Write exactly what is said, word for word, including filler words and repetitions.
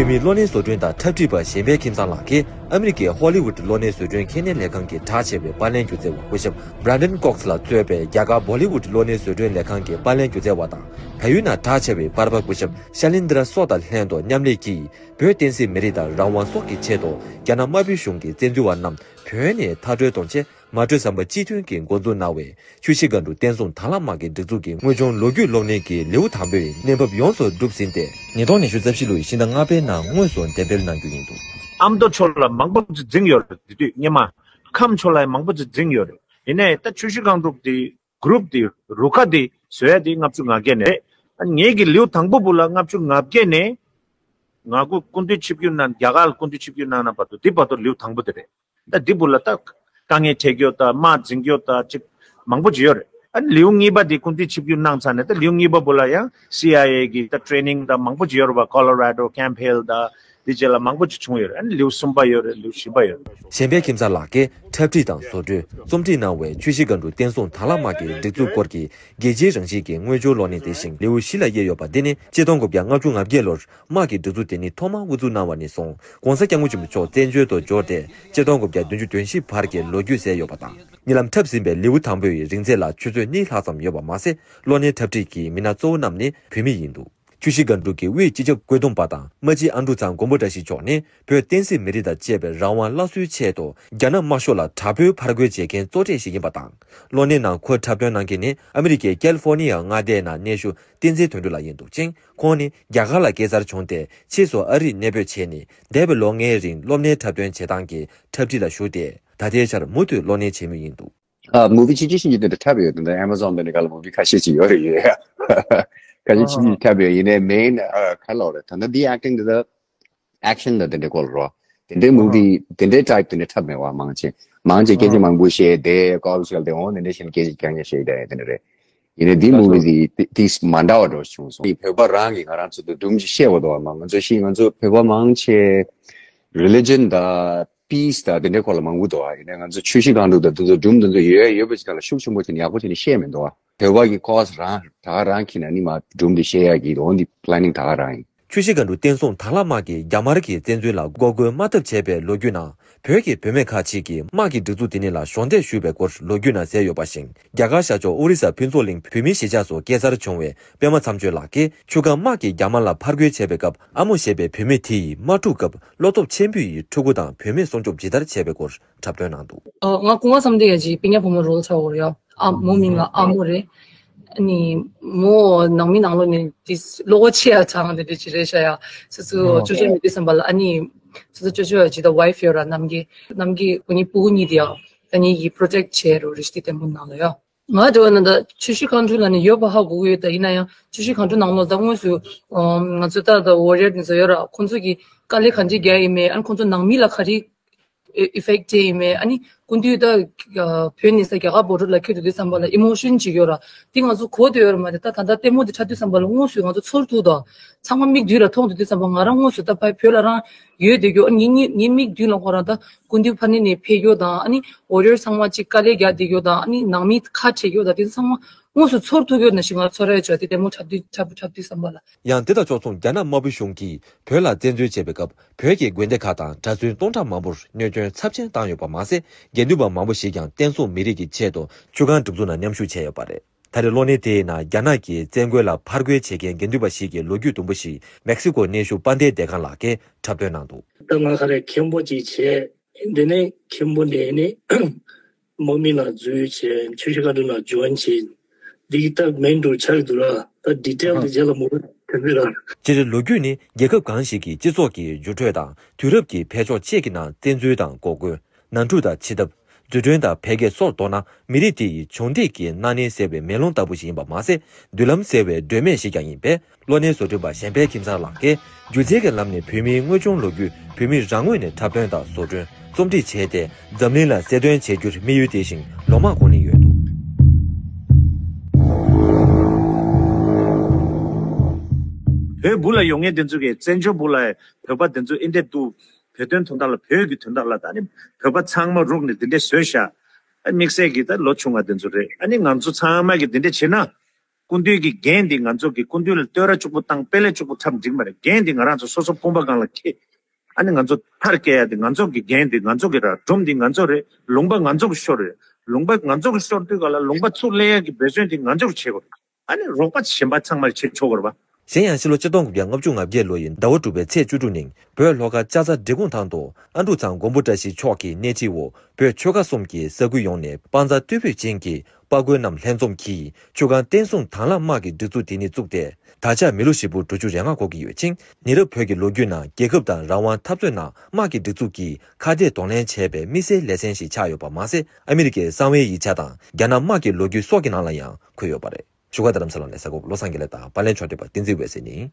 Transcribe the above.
བོད་མིའི་གློག་བརྙན་བཟོ་སྐྲུན་དང་འཁྲབ་ཁྲིད་པ་གཞན་ཕན་ཁྱིམ་ཚང་ལགས་ཀྱིས་ཨ་མི་རི་ཀའི་ཧོ་ལི་ཝུད་གློག་བརྙན་བཟོ་སྐྲུན་ཁས་ལེན་ལས་ཁང་གི་གྲགས་ཆེ་བའི་པར་ལེན་སྒྱུ་རྩལ་བ་སྐུ་ཞབས་Brandon Cox ལ་གཙོས་པའི་རྒྱ་གར་བོ་ལི་ཝུད་གློག་བརྙན་བཟོ་སྐྲུན་ལས་ཁང་གི་པར་ལེན་སྒྱུ་རྩལ་བ་དང་། བལ་ཡུལ་ནང་གྲགས་ཆེ་བའི་པར་པ་སྐུ་ཞབས་Shailendra སོགས་དང་ལྷན་དུ་མཉམ་ལས་ཀྱིས། བོད་བསྟན་སྲིད་མི་རིགས་དང་རང་དབང་སོགས་ཀྱི་ཆེད་དུ་རྒྱ་ནག་དམར་པོའི་གཞུང་གིས་བཙན་འཛུལ་བ་རྣམས་བོད་ནས་མཐར་སྐྲོད་གཏོང་ཆེད་མ་གྲོས་ཟམ་པ་སྤྱི་མཐུན་གྱིས་འགོ་འཛུགས་གནང་བའི་ཆུ་བཞི་སྒང་དྲུག་བསྟན་སྲུང་དར་ལག་དམག་གི་སྒྲིག་འཛུགས་ཀྱི་དངོས་བྱུང་ལོ་རྒྱུས་གློག་བརྙན་གྱི་ལེའུ་དང་པོའི་གནས་བབ་ཡོངས་སུ་གྲུབ་ཟིན་ཏེ། ཉིས་སྟོང་ཉི་ཤུ་རྩ་བཞི་ལོའི་ཕྱི་ཟླ་ལྔ་པའི་ནང་དངོས་སུ་འགྲེམས་སྤེལ་གནང་རྒྱུ་ཡིན་འདུག། ཨ་མདོ་ཕྱོགས་ལ་མང་པོ་ཅིག་འཛིང་ཡོད་རེད། དེ་དུས་སྔོན་མ་ཁམས་ཕྱོགས་ལ་ཡང་མང་པོ་ཅིག་འཛིང་ཡོད་རེད། ཡིན་ནའི་ད་ཆུ་བཞི་སྒང་དྲུག་དེ་གུ་རུབ་དེ་རུ་ཁག་དེ་བཟོ་ཡ་དེ་ལྔ་བཅུ་ང་བརྒྱད་ནས་རེད། ཨ་ངེད་ཀྱི་ལེའུ་དང་པོ་བུ་ལ་ལྔ་བཅུ་ང་བརྒྱད་ནས། ང་ཁོ་སྐུ་མདུན་ཆིབས་བསྒྱུར་གནང་རྒྱ་གར་ལ་སྐུ་མདུན་ཆིབས་བསྒྱུར་གནང་ན་བར་དུ་འདི་བར་དུ་ལེའུ་དང་པོ་དེ་རེད། ད་འདི་བུ་ལ་ད་དཀའ་ངལ་འཕྲད་རྒྱུ་ད་དམག་འཛིང་རྒྱུ་ད་ཅིག་མང་པོ་ཅིག་ཡོད་རེད། ཨ་ནི་ལེའུ་གཉིས་པ་འདི་སྐུ་མདུན་ཆིབས་བསྒྱུར་གནང་ཚར་ནས་ད་ལེའུ་གཉིས་པ་བུ་ལ་ཡང་སི་ཨའི་ཨེ་གི་ད་ཊི་རེ་ནིང་ད་མང་པོ་ཅིག་ཡོད་རེད་པ། ཀོ་ལོ་ར་ཌོ་ཀེམ་ཕེལ་ད་འདི་བཅས་ལ་མང་པོ་ཅིག་བྱུང་ཡོད་རེད། ཨ་ནི་ལེའུ་གསུམ་པ་ཡོད་རེད། ལེའུ་བཞི་པ་ཡོད་རེད། གཞན་ཕན་ཁྱིམ་ཚང་ལགས་ཀྱིས་འཁྲབ་ཁྲིད་དང་བཟོ་སྐྲུན་རྩོམ་སྒྲིག་གནང་བའི་ཆུ་བཞི་སྒང་དྲུག་བསྟན་སྲུང་དར་ལག་དམག་གི་སྒྲིག་འཛུགས་སྐོར་གྱི་རྒྱལ་སྤྱིའི་རང་བཞིན་གྱི་དངོས་བྱུང་གློག་བརྙན་དེ་བཞིན་ལེའུ་བཞི་ལ་དབྱེ་ཡོད་པ་འདི་ནི་ཆིག་སྟོང་དགུ་བརྒྱ་ལྔ་བཅུ་ང་བརྒྱད་ལོར། དམག་གི་སྒྲིག་འཛུགས་དེ་ནི་ཐོག་མར་དབུ་འཛུགས་གནང་བ་ནས་བཟུང་༸གོང་ས་༸སྐྱབས་མགོན་ཆེན་པོ་མཆོག་བཙན་བྱོལ་དུ་འབྱོར་ཏེ་ཆིག་སྟོང་དགུ་བརྒྱ་བདུན་ཅུ་དོན་བཞི་བར་གྱི་ལོ་རྒྱུས་གསལ་ཡོད་པ་དང་། ཉེ་ལམ་འཁྲབ་ཟིན་པའི་ལེའུ་དང་པོའི་རིང་ཚད་ལ་ཆུ་ཚོད་གཉིས་ལྷག་ཙམ་ཡོད་པ་མ་ཟད། གློག་བརྙན་འཁྲབ་ཁྲིད་ཀྱི་མི་སྣ་གཙོ་བོ་རྣམས་ནི་བོད་མི་ཡིན་འདུག། ཆུ་བཞི་སྒང་དྲུག་གི་དབུས་སྤྱི་ཁྱབ་བཀོད་འདོམས་པ་དང་རྨ་ཆེན་ཨ་འབྲུག་ཚང་མགོན་པོ་བཀྲ་ཤིས་མཆོག་ནི་བོད་བསྟན་སྲིད་མི་རིགས་དང་བཅས་པའི་རང་དབང་སླར་གསོའི་ཆེད་དུ་རྒྱ་ནག་དམར་ཤོག་ལ་དྲག་པོའི་ཕར་རྒོལ་བྱེད་མཁན་གཙོ་གྲས་ཤིག་ཡིན་པ་དང་། གློག་བརྙན་ནང་ཁོས་འཁྲབ་སྟོན་གནང་མཁན་ནི་ཨ་མི་རི་ཀའི་ཀལ་ལི་ཧྥོ་ནི་ཡ་མངའ་སྡེའི་ནང་གནས་བཞུགས་བསྟན་འཛིན་དོན་གྲུབ་ལགས་ཡིན་འདུག་ཅིང་། ཁོང་ནི་རྒྱ་གར་ལ་སྐྱེས་འཚར་བྱུང་སྟེ་ཕྱིས་སུ་ཨ་རིར་གནས་སྤོས་བྱས་ནས་འདས་པའི་ལོ་ལྔའི་རིང་གློག་བརྙན་འཁྲབ་སྟོན་བྱེད་སྟངས་ཀྱི་འཁྲབ་ཁྲིད་ལ་ཞུགས་ཏེ་ད་ལྟའི་ཆར་མུ་མཐུད་གློག་བརྙན་བྱེད་མུས་ཡིན་འདུག། ཨ་མུ་བི་ཆུང་ཆུང་ཞིག་འདི་འདྲ་འཁྲབ་ཡོད། དེ་འདྲ་ཨེ་མ་ཟོན་འདི་འདྲ་ག་ལ་མུ་བི་ཁ་ཤས་ཅིག་ཡོད་རེད་ཡོད་ཡ། ཁ་ཤས་ཆུང་ཆུང་འཁྲབ་ཡོད། ཡིན་ནའི་མེན་ཨ་ག་ལ་རེད། ད་ལྟ་འདི་ཨེག་ཊིང་འདི་ད་ཨེག་ཤན་དང་དེ་འདྲའི་སྐོར་རོ། དེ་འདྲའི་མུ་བི་དེ་འདྲའི་ཊའིབ་དེ་འདྲའི་འཁྲབ་མེད་པ། མང་ཆེ་མང་ཆེ་སྐད་ཆ་མང་པོ་བཤད་དེ་ཀོལ་བཤད་དེ་འོང་། དེ་འདྲ་བཤད་སྐད་ཆ་རྐྱང་རྐྱང་བཤད་དེ་དེ་འདྲ་རེད། ཡིན་ནའི་འདི་མུ་བི་དེ་དེ་མ་འདྲ་བ་འདྲ་བྱུང་སོང་། བོད་པ་རང་གིས་ང་རང་ཚོ་དུ་སྒྲུང་ཅིག་བཤད་པ་དོ། མ་ང་ཚོ་ཤི་ང་ཚོ་བོད་པ་མང་ཆེ་རི་ལི་ཇན་དང་པིས་དང་དེ་འདྲའི་སྐོར་ལ་མང་པོ་འདུག་ཨ། ཡིན་ནའི་ང་ཚོ་ཆུ་བཞི་སྒང་དྲུག་དང་དེ་ཚོ་སྒྲུང་དེ་ཚོ་ཡོད་ཡོད་པ་ཅིག་ག་ལ་ཤུགས་ཆེན་པོ་བྱས་ནས་ཡག་པོ་བྱས་ནས་བཤད་མི་འདུག་ཨ། བོད་པ་གི་ཀོ་སི་རང་ད་ག་རང་འཁྱེར་ནས་ནི་མ་སྒྲུང་འདི་བཤད་ཡག་གི་འོ་འདི་པི་ལེ་ནིང་ད་ག་རང་ཡིན། ཆུ་བཞི་སྒང་དྲུག་བསྟན་སྲུང་དར་ལག་དམག་གིས་རྒྱ་དམར་གྱི་བཙན་འཛུལ་ལ་འགོག་རྒོལ་དམག་འཐབ་བྱས་པའི་ལོ་རྒྱུས་ནང་། བོད་ཀྱི་བུད་མེད་ཁག་ཅིག་གིས་དམག་གི་སྒྲིག་འཛུགས་དེ་ཉིད་ལ་གཞོགས་འདེགས་ཞུས་པའི་སྐོར་ལོ་རྒྱུས་ནང་གསལ་ཡོད་པ་བཞིན། རྒྱ་གར་ཤར་ཕྱོགས་ཨོ་རི་ས་ཕུན་ཚོགས་གླིང་བོད་མིའི་གཞིས་ཆགས་སུ་སྐྱེས་འཚར་བྱུང་བའི་པད་མ་མཚམས་གཅོད་ལགས་ཀྱིས་ཆུ་སྒང་དམག་གིས་རྒྱ་དམར་ལ་ཕར་རྒོལ་བྱས་པའི་སྐབས། ཨ་མོ་ཞེས་པའི་བུད་མེད་དེ་ཡིས་དམག་འཁྲུག་སྐབས་བློ་སྟོབས་ཆེན་པོ་ཡིས་ཕྲུ་གུ་དང་བུད་མེད་སྲུང་སྐྱོབ་ཇི་ལྟར་བྱས་པའི་སྐོར་འཁྲབ་སྟོན་གནང་འདུག། ཨ། ང་སྐུ་ངོ་བསམ་གཏན་ཡ་ཇི་སྤུན་ཀྱག་བུ་མོ་རོལ་ཆགས་ཡོད་རེད་ཡ། ཨ་མོ་མིང་ལ་ཨ་མོ་རེད། ཨ་ནི་མོ་ནང་མི་ནང་ལོགས་ནས་དེ་བློ་ཁོག་ཆེ་ཡ་ཚང་དེ་འདྲ་ཅིག་རེད་ཤག་ཡ། སོ་སོ་ཅོ་ཅོ་མི་དེ་བསམ་པ་ལ། ཨ་ནི་སོ་སོ་ཅོ་ཅོ་ཡ་ཇི་ད་ཝའི་ཕི་ཡོད་ར། ནམ་གི་ནམ་གི་ཁོ་གཉིས་སྤུ་གུ་གཉིས་དེ་ཡ། ད་ངེད་ཀྱིས་པྲོ་ཊེག་བྱས་རོ་རེ་ཞིག་དེ་དེ་མོ་ནང་ལ་ཡ། ང་འདྲ་བ་ན་ད་ཆུ་བཞི་སྒང་དྲུག་ལ་ནི་ཡོད་པ་ཧ་གོ་གི་ཡོད། ད་ཡིན་ན་ཡང་ཆུ་བཞི་སྒང་དྲུག་ནང་ལོགས་ད་དངོས་སུ་ང་ཚོ་ད་ད་ཝོ་རི་ཡར་དེ་ཚོ་ཡོད་ར། ཁོང་ཚོ་གི་དཀའ་ལས་ག་འདྲས་རྒྱག་ཡིན་མེད། ཨ་ནི་ཁོང་ཚོ་ནང་མི་ལ་ག་རེ་ཨི་ཕེག་ཊི་སྤྲད་ཡིན་མེད། ཨ་ནི་སྐུ་མདུན་ད་བོད་ནས་ས་རྒྱ་གར་བོ་ཌར་ལ་འཁྱེར་དུས་དུས་ཙམ་པ་ལ་ཨི་མོ་ཤན་ཅིག་ཡོད་ར། དེ་ང་ཚོ་གོ་བསྡད་ཡོད་ར་མ་རེད། ད་ད་ལྟ་ལྟད་མོ་དེ་འཁྲབ་དུས་ཙམ་པ་ལ་དངོས་སུ་ང་ཚོ་ཚོར་ཐུབ་དང་། ཚང་མ་མིག་མདུན་ལ་མཐོང་དུས་དུས་ཙམ་པ་ང་རང་དངོས་སུ་ད་ཕ་བོད་ལ་རང་ཡོད་བསྡད་རྒྱུ། ཨ་ནི་ངའི་ངའི་མིག་མདུན་ལ་ཁོ་རང་ད་སྐུ་མདུན་ཕ་ནས་ནས་ཕེབས་རྒྱུ་དང་། ཨ་ནི་ཝོ་རི་ཡར་ཚང་མ་ཅིག་དཀའ་ལས་རྒྱག་བསྡད་རྒྱུ་དང་། ཨ་ནི་ནང་མི་ཁ་བྲལ་རྒྱུ་དང་། དེ་ཚང་མ་དངོས་སུ་ཚོར་ཐུབ་ཡོད་ན་ཞིག་ང་ཚོར་ཡོད་ཆོག་དེ་ལྟད་མོ་འཁྲབ་དུས་འཁྲབ་འཁྲབ་དུས་ཙམ་པ་ལ། ཡང་དེ་དང་ཕྱོགས་མཚུངས་རྒྱ་ནག་དམར་པོའི་གཞུང་གིས་བོད་ལ་བཙན་འཛུལ་བྱས་པའི་སྐབས། བོད་ཀྱི་དགོན་སྡེ་ཁག་དང་གྲྭ་བཙུན་སྟོང་ཕྲག་མང་པོར་གནོད་སྐྱོན་ཚབས་ཆེན་བཏང་ཡོད་པ་མ་ཟད། དགེ་འདུན་པ་མང་པོ་ཞིག་ཀྱང་བསྟན་སྲུང་མི་རིགས་ཀྱི་ཆེད་དུ་ཆུ་སྒང་སྒྲིག་འཛུགས་ནང་མཉམ་ཞུགས་བྱས་ཡོད་པ་རེད། ད་རེས་གློག་བརྙན་དེའི་ནང་རྒྱ་ནག་གི་བཙན་རྒོལ་ལ་ཕར་རྒོལ་བྱེད་མཁན་དགེ་འདུན་པ་ཞིག་གི་ལོ་རྒྱུས་དུམ་བུ་ཞིག་མེག་སི་ཀོ་གནས་བཞུགས་དཔལ་ལྡན་བདེ་ཁང་ལགས་ཀྱིས་འཁྲབ་སྟོན་གནང་འདུག། ད་ང་ག་རེ་མཁན་པོ་ཅིག་བྱས། འདི་ནས་མཁན་པོ་ནས་ནི་མོ་མི་ལ་འཛུལ་བྱས། ཆུ་བཞི་སྒང་དྲུག་ལ་ཇོན་བྱས། འདི་གི་ད་མེན་འགྲོ་ཆགས་ཀྱི་འདུག་ར། ད་ཌི་ཊེལ་འདི་རྗེས་ལ་མོ་དེ་འདྲ་ར། སྤྱིར་ལོ་རྒྱུས་ནི་རྒྱལ་ཁབ་གང་ཞིག་གི་སྤྱི་ཚོགས་ཀྱི་འགྱུར་འགྲོས་དང་དུས་རབས་ཀྱི་འཕེལ་ཕྱོགས་བཅས་ཀྱི་ནང་བཙན་འཛུལ་དང་འགོག་རྒོལ། ནང་འཁྲུག་དང་ཕྱི་འཐབ། འཛུགས་སྐྲུན་དང་འཕེལ་རྒྱས་སོགས་མདོར་ན་མི་རིགས་དེ་ཡི་གྱོང་འདེགས་ཀྱི་སྣ་ནན་ཟེར་བའི་མེ་ལོང་ལྟ་བུ་ཞིག་ཡིན་པ་མ་ཟད། མདུན་ལམ་ཟེར་བའི་སྒྲོན་མེ་ཞིག་ཀྱང་ཡིན་པས། གློག་བརྙན་བཟོ་སྐྲུན་པ་གཞན་ཕན་ཁྱིམ་ཚང་ལགས་ཀྱིས་སྒྱུ་རྩལ་གྱི་ལམ་ནས་བོད་མིའི་དངོས་བྱུང་ལོ་རྒྱུས་བོད་མི་རང་ངོས་ནས་འཁྲབ་སྟོན་དང་བཟོ་སྐྲུན། རྩོམ་སྒྲིག་བྱས་ཏེ། འཛམ་གླིང་ལ་གསལ་སྟོན་བྱེད་རྒྱུར་དམིགས་ཡུལ་དེ་བཞིན་ལོ་མང་གོང་ནས་ཡོད་འདུག། བོད་སྦུག་ལ་ཡོང་མཁན་དེ་ཚོ་གིས་བཙན་བྱོལ་སྦུག་ལ་བོད་པ་དེ་ཚོ་ཨིན་དེ་འདུག། བོད་དོན་དོན་དག་ལ་བོད་ཀྱི་དོན་དག་ལ་ད་ནི་བོད་པ་ཚང་མ་རུག་ནས་འདི་འདྲས་བཟོས་ཤག། ཨ་དམིགས་བསལ་གྱི་ད་ལོ་ཆུང་བ་དེ་ཚོ་རེད། ཨ་ནི་ང་ཚོ་ཚང་མ་གིས་འདི་འདྲས་བྱེད་ན། སྐུ་མདུན་གྱི་འགན་འདི་ང་ཚོ་གི་སྐུ་མདུན་ལ་བསྟོད་ར་གཅིག་པུ་བཏང་དཔེ་ལེགས་གཅིག་པུ་འཁྲབ་འགྲིག་མ་རེད། འགན་འདི་ང་རང་ཚོ་སོ་སོ་དཔུང་པ་སྒང་ལ་འཁྱེར། ཨ་ནི་ང་ཚོ་མཐར་སྐྱེལ་ཡ་དེ་ང་ཚོ་གི་འགན་དེ་ང་ཚོ་གི་ར། སྒྲུང་འདི་ང་ཚོ་རེད། ལུང་པ་ང་ཚོ་གི་ཤོར་རེད། ལུང་པ་ང་ཚོ་གི་ཤོར་དུས་ག་ལ་ལུང་པ་ཚུར་ལེན་ཡ་གི་འབད་བརྩོན་དེ་ང་ཚོ་གི་བྱེད་དགོས་རེད། ཨ་ནི་རོགས་པ་གཞན་པ་ཚང་མར་བྱེད་ཆོག་གི་རེད་པ། གཞན་ཡང་ཕྱི་ལོ་ཆིག་སྟོང་དགུ་བརྒྱ་ལྔ་བཅུ་ང་བརྒྱད་ལོ་ཡི་ཟླ་བ་དྲུག་པའི་ཚེས་བཅུ་དྲུག་ཉིན་བོད་ལྷོ་ཁ་ལྕགས་རྩ་འབྲི་གུང་ཐང་དུ་ཨ་འབྲུག་ཚང་མགོན་པོ་བཀྲ་ཤིས་མཆོག་གི་སྣེ་ཁྲིད་འོག་བོད་ཆོལ་ཁ་གསུམ་གྱི་ས་ཁུལ་ཡོངས་ནས་དཔའ་མཛངས་རྟུལ་ཕོད་ཅན་གྱི་དཔའ་རྒོད་རྣམས་ལྷན་འཛོམས་ཀྱིས་ཆུ་སྒང་བསྟན་སྲུང་དྭང་བླངས་དམག་གི་སྒྲིག་འཛུགས་དེ་ཉིད་བཙུགས་ཏེ། ད་ཆ་མི་ལོ་ཧྲིལ་པོ་དྲུག་ཅུ་རེ་ལྔ་འཁོར་གྱི་ཡོད་ཅིང་། ཉེ་རབས་བོད་ཀྱི་ལོ་རྒྱུས་ནང་རྒྱལ་ཁབ་དང་རང་དབང་འཐབ་རྩོད་ནང་དམག་གི་སྒྲིག་འཛུགས་ཀྱིས་ཁ་གཏད་གདོང་ལེན་བྱས་པའི་དམིགས་བསལ་ལེ་ཚན་ཞིག་ཆགས་ཡོད་པ་མ་ཟད། ཨ་མི་རི་ཀའི་གསང་བའི་ཡིག་ཆ་དང་རྒྱ་ནག་དམག་གི་ལོ་རྒྱུས་སོགས་ཀྱི་ནང་ལ་ཡང་འཁོད་ཡོད་པ་རེད། བཞུགས་སྒར་རྡ་རམ་ས་ལ་ནས་གསར་འགོད་པ་བློ་བཟང་དགེ་ལེགས་དང་པར་ལེན་ཕྱོགས་སྒྲིག་པ་བསྟན་འཛིན་འོད་ཟེར་ནས།